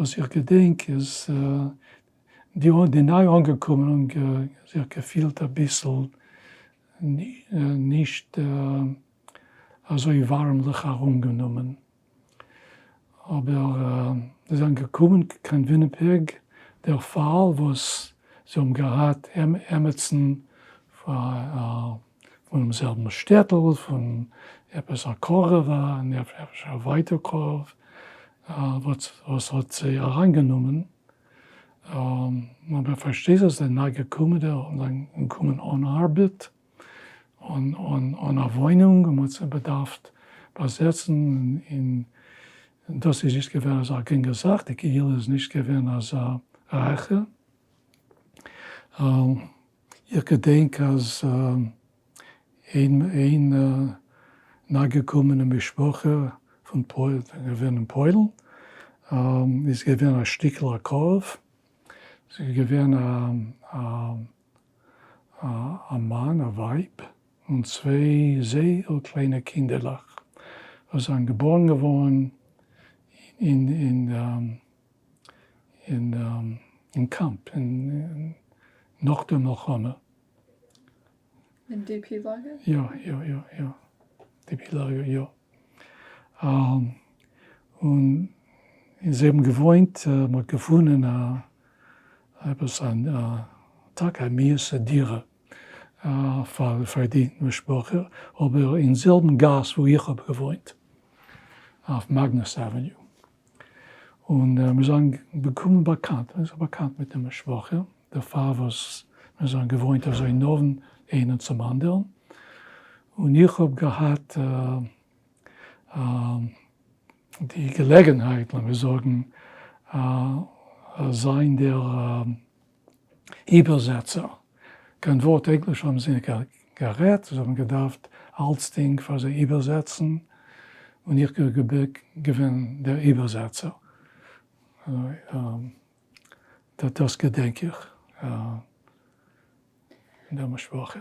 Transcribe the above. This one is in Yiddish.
וואס איך געדענק איז די די ניי אנגעקומען האבן זיך געפילט אביסל נישט אזוי ווארעמליך ארומגענומען, אבער זיי זענען געקומען קיין וויניפעג דערפאר וואס זיי האבן געהאט עמיצן פונעם זעלבן שטעטל, פון עפעס א קרוב, אפשר א ווייטער קרוב, וואס האט זיי אריינגענומען. אבער פארשטייט זיך זיי ניי געקומענע זענען געקומען אן ארבעט, אן א וואוינונג, און מ'האט זיי באדארפט באזעצן, און דאס איז נישט געווען אזא גרינגע זאך, די קהילה איז נישט געווען אזא רייכע. איך געדענק אז איין ניי-געקומענע משפחה פון פוילן, געווען אין פוילן, איז געווען א שטיקל א קרוב, ס'איז געווען א מאן, א ווייב, און צוויי זייער קליינע קינדערלעך, וואס זענען געבארן געווארן אין אין קאמפ נאך די מלחמה. אין DP לאגער? יא יא יא יא, DP לאגער יא. און זיי האבן געוואוינט, מען האט געפונען א עפעס א טאקע א מיאוסע דירה פאר די משפחה, אבער אין זעלבן גאס וואו איך האב געוואוינט, אויף Magnus Avenue. און מיר זענען געקומען באקאנט, מיר זענען באקאנט מיט די משפחה, דערפאר וואס מיר זענען געוואוינט אזוי נאנט איינער צום אנדערן, און איך האב געהאט די געלעגנהייט, לאמיר זאגן, זיין דער איבערזעצער. קיין ווארט ענגליש האבן זיי נישט גערעדט, זיי האבן געדארפט אלצדינג פאר זיי איבערזעצן, און איך בין געווען דער איבערזעצער. דאס געדענק איך אין דער משפחה.